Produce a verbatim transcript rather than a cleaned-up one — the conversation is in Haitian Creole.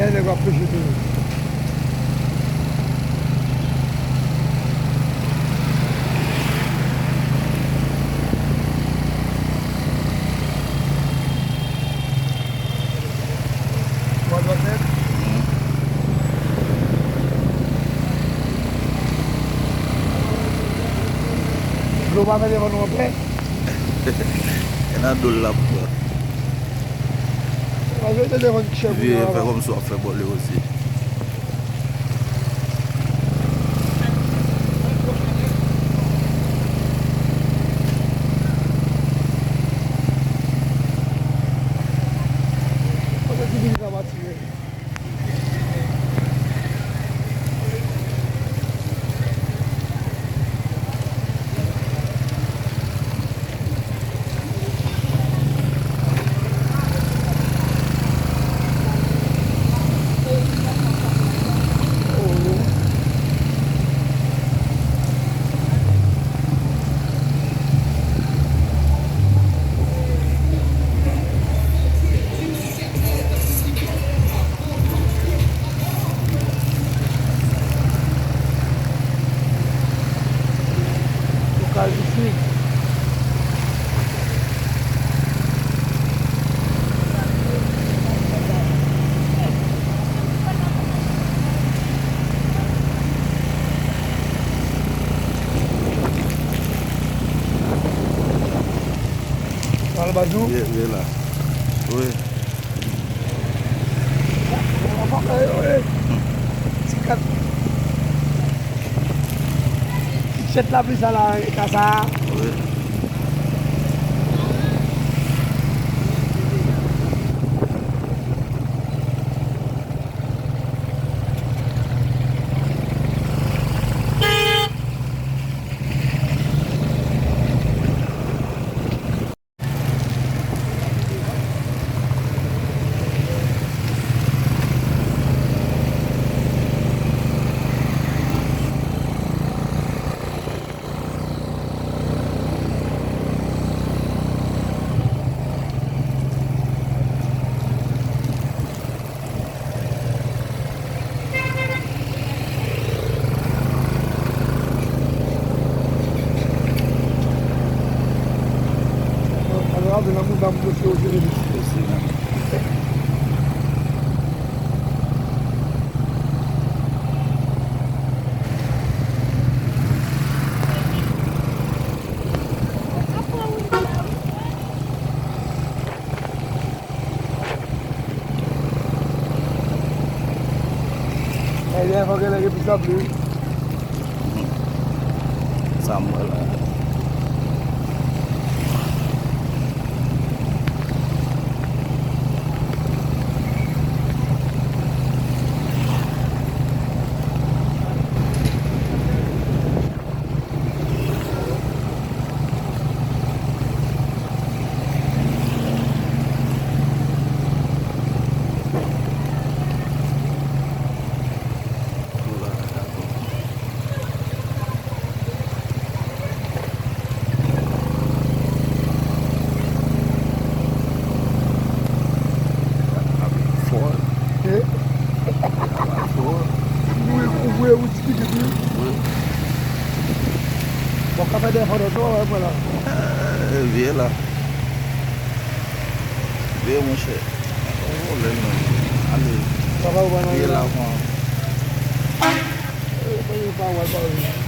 Nèg ap peche toujou. Mwa dwat nèt. Dlo pa fè devan nou anpè. E nan dlo l ap pran. Majorite devan ki chèf. Vye fè kòmsi w ap fè bòle osi. Kote ki vin ka pati? Lokal isit. Al baz ou? Ye, ye la. Wi. Ti kat. Ti tchèt lapli sa la, ka sa. Wi. Alò, avè nan mouda m, mesye, yo te vin isit, mesye. Ebyen, fò gen nèg epi sanble wi. Sa m wè la. Fò. Eh? Fò. Ou voye, ou voye, ou ti pitit, wi. Wi. Bon, ka fè defandè tou, wè, vwala. Eh, vye la. Vye, monchè. Pwoblèm nan. Ale. Papa, ou pa nan vye la, man. Eh, pa, pa, pa, pa.